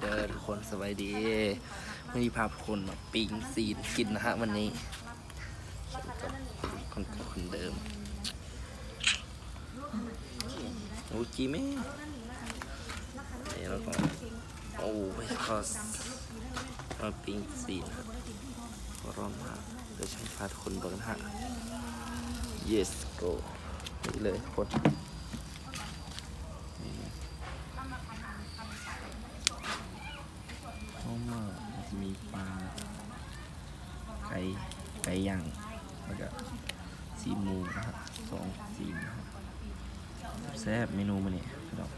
ເອີ ທຸກຄົນສະບາຍດີ ມື້ນີ້ພາທຸກຄົນມາປີ້ງຊີ້ນກິນນະຮະ ວັນນີ້ ຄົນເກົ່າຄົນເດີມ. ໂອເຄແມ່ ນີ້ລະກໍ ໂອ້ຍ ຂໍມາປີ້ງຊີ້ນ ກໍລອງມາ ດຽວຊິພາທຸກຄົນເບິ່ງນະຮະ. Yes go ນີ້ເລີຍທຸກຄົນ ນີ້ ເຮົາມາ ມັນຈະມີປາ ໄກ່ ໄກ່ຍ່າງ ແລ້ວກະຊີ້ນໝູນະຮະ ສອງຊີ້ນນະຮະ ແຊບເມນູມື້ນີ້ພີ່ນ້ອງ.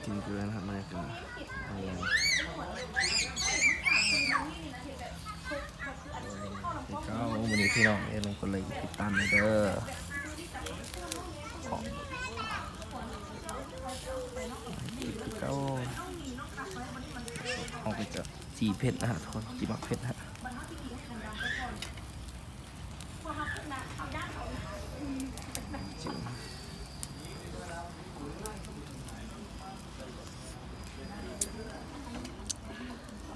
ກິນເກືອນະຮະ ມາກະ ເກົ້າ ມື້ນີ້ພີ່ນ້ອງ ຢ່າລືມກົດໄລກົດຕິດຕາມແດ່ເດີ. ຂອງ ເກົ້າ ເຮົາກໍຈະຈີ່ເຜັດນະຮະທຸກຄົນ ຈີ່ໝາກເຜັດນະຮະ.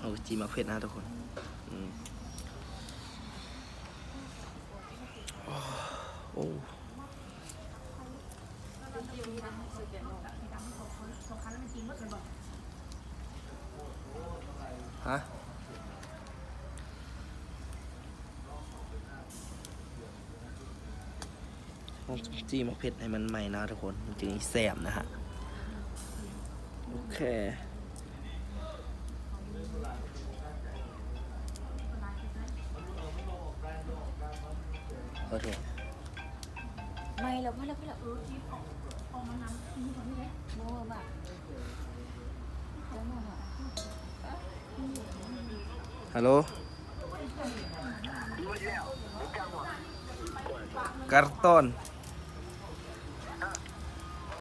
ເຮົາຈີ່ໝາກເຜັດນະທຸກຄົນ ອືມ ໂອ້ ຮະ ຕ້ອງຈີ່ໝາກເຜັດໃຫ້ມັນໄໝ້ນະທຸກຄົນ ມັນຈຶ່ງແຊບນະຮະ. ໂອເຄ ໂອເຄ ໄໝ້ແລ້ວ ພໍແລ້ວ ພໍແລ້ວ ບໍ່ມາກ ຮາໂຫຼ ກາຕອນ.